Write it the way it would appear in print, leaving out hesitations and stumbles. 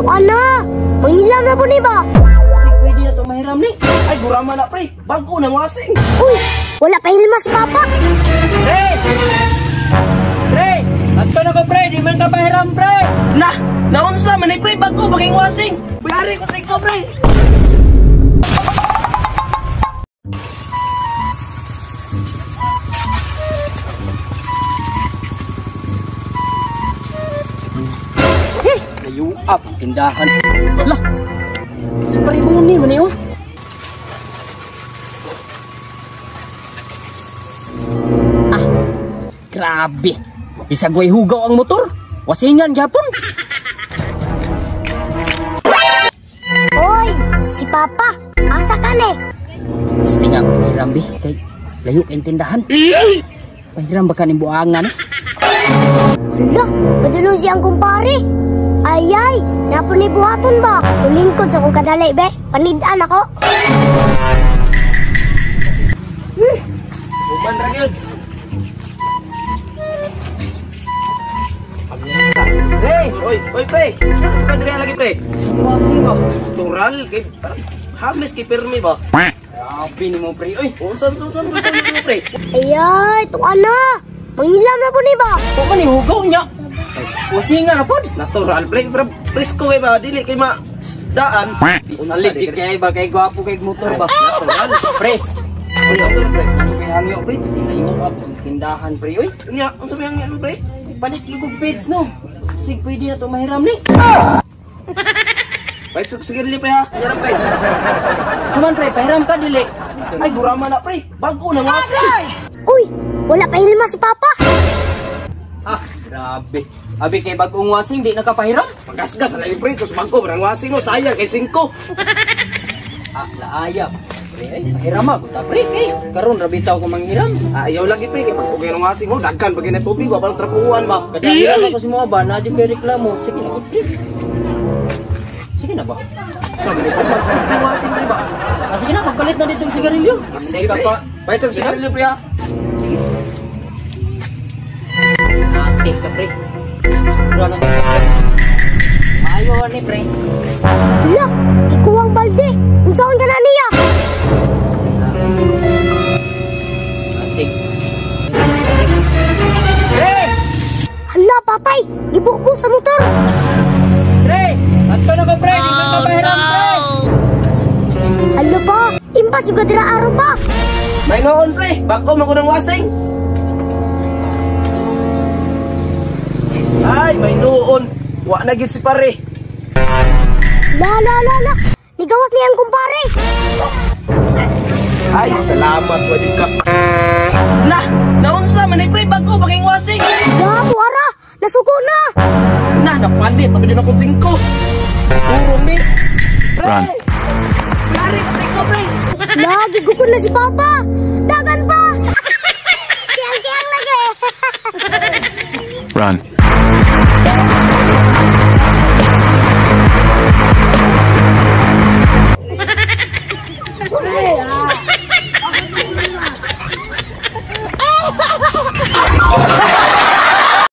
Tuan na! Manghilam na po ni ba? Sige, pwede na to mahiram ni. Ay, gurama na pre. Bago na wasing. Uy, wala pa hilma si Papa. Pre! Pre! Adto na ko pre, di man ka pahiram pre. Na, naunsa man ni pre bago baging wasing. Pare ko singko pre. Layo up tindahan. Lah. Si Paribuni man niyo. Ah. Grabe. Bisag way hugaw ang motor. Wasingan gyapon. Oy, si Papa, asa ka ni? Gusto nga pahiram bi kay layo kay tindahan. Pahiram ba kaning buangan? Hala, padulong siyang kumpare. Ay ay, napon ni buhaton ba? Ulingkod sa kong kadali be, panidaan ako. Uban ra gyud. Pamisa. Pre! Oy, oy pre. Ka diri lagi pre. Wasing ba? Tural kay parang hames kay pirmi ba? Grabe ni mo pre. Oy, Unsa unsa unsa mo pre? Ay ay, tuan na. Manghilam na po ni ba? wa man ni hugaw niya. Wasingan na pod. Natural pre, pero presko kay ba dili kay ma daan. Salit jud kay ba kay gwapo kay motor ba? Natural. Pre, Uy, unsa pre? ako may hangyo pre, layo up ang tindahan pre oy. Unya, unsa may hangyo pre? Palit yung kog page no. Sig pwede na to mahiram ni. Pait sa sigarilyo pre ha. Unya pre. Suman pre, pahiram ka dili. Ay, gurama na pre. Bago na wasing. Uy, wala pa hilma si Papa. Ah, grabe. Abi kay bag-ong wasing di nakapahiram. Pagasgas na lang pre, tapos bago barang wasing mo sayang kay 5. Ah, laaya. Pre, ay, pahiram ako ta pre kay karon ra bitaw ko manghiram. Ah, ayaw lagi pre kay pag ugay ng wasing mo daghan pag na tubig wa parang trapuan ba. Kada hiram ako sa mga ba, na kay reklamo. Sige na, pre. Sige na ba? Sabi ni pre, pag ugay wasing pre ba. Ah, sige na, pagpalit na ditong sigarilyo. Sige ka pre. pa. Pait sa sigarilyo pre ha. Ate ka pre. Sobra na pre. Maayo ni pre. Hala, ikaw ang balde. Unsaon ka na niya? Sig. Pre! Hala, patay. Gibubo sa motor. Pre! Adto na ko pre, di man ka pahiram pre. Hala ba? Impas juga dira araw ba? May noon pre, bago man ko ng wasing. Ay, may noon. Wa na gyud si pare. La la la la. Nigawas niya ang kumpare. Ay, salamat wa jud ka. Na, naunsa man ni pre bago baging wasing. Gapo ara, nasuko na. Na, napalit tabi din akong 5. Turong ni. Pre. Run. Pare ko 5 pre. Lagi gukod na si Papa. Dagan pa. Kiyang-kiyang lagi. Run.